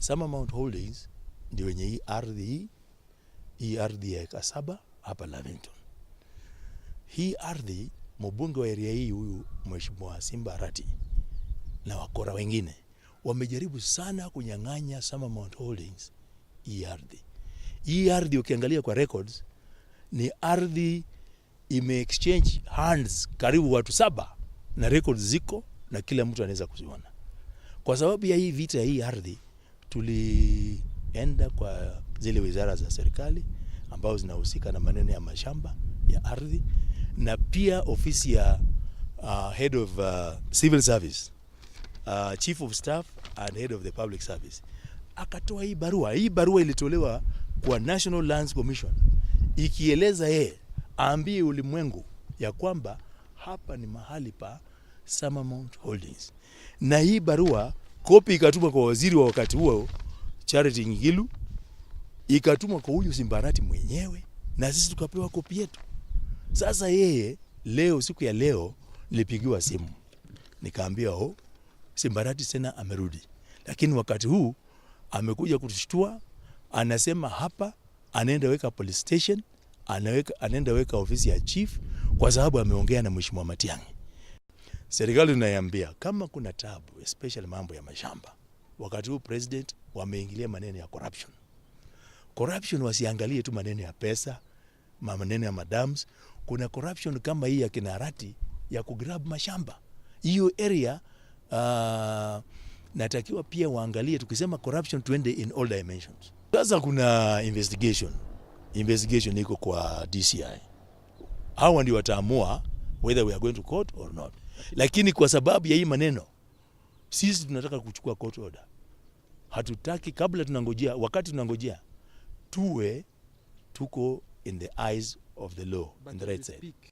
Summermount Holdings ndio wenye hii ardhi hii ardhi ya eka 7 hapa Lavington. Hii ardhi, mbunge wa area hii huyu Mheshimiwa Simba Arati na wakora wengine wamejaribu sana kunyang'anya Summermount Holdings hii ardhi. Hii ardhi ukiangalia kwa records ni ardhi ime exchange hands karibu watu saba, na records ziko na kila mtu anaweza kuziona. Kwa sababu ya hii vita ya hii ardhi, tulienda kwa zile wizara za serikali ambazo zinahusika na maneno ya mashamba ya ardhi na pia ofisi ya head of civil service, chief of staff and head of the public service, akatoa hii barua. Hii barua ilitolewa kwa National Lands Commission ikieleza yeye aambie ulimwengu ya kwamba hapa ni mahali pa Summermount Holdings, na hii barua kopi ikatumwa kwa waziri wa wakati huo Charity Ngilu, ikatumwa kwa huyu Simba Arati mwenyewe, na sisi tukapewa kopi yetu. Sasa yeye leo, siku ya leo nilipigiwa simu nikaambiwa, oh, Simba Arati tena amerudi, lakini wakati huu amekuja kutushtua, anasema hapa anaenda weka police station, anaenda weka ofisi ya chief kwa sababu ameongea na Mheshimiwa Matiang'i. Serikali tunaiambia kama kuna tabu, especially mambo ya mashamba, wakati huu president wameingilia maneno ya corruption. Corruption wasiangalie tu maneno ya pesa, maneno ya madams. Kuna corruption kama hii ya kina Arati ya kugrab mashamba hiyo area. Natakiwa pia waangalie, tukisema corruption tuende in all dimensions. Sasa kuna investigation iko kwa DCI, hawa ndio wataamua whether we are going to court or not, lakini kwa sababu ya hii maneno sisi tunataka kuchukua court order. Hatutaki kabla tunangojea, wakati tunangojea tuwe tuko in the eyes of the law But in the as right we side. Speak,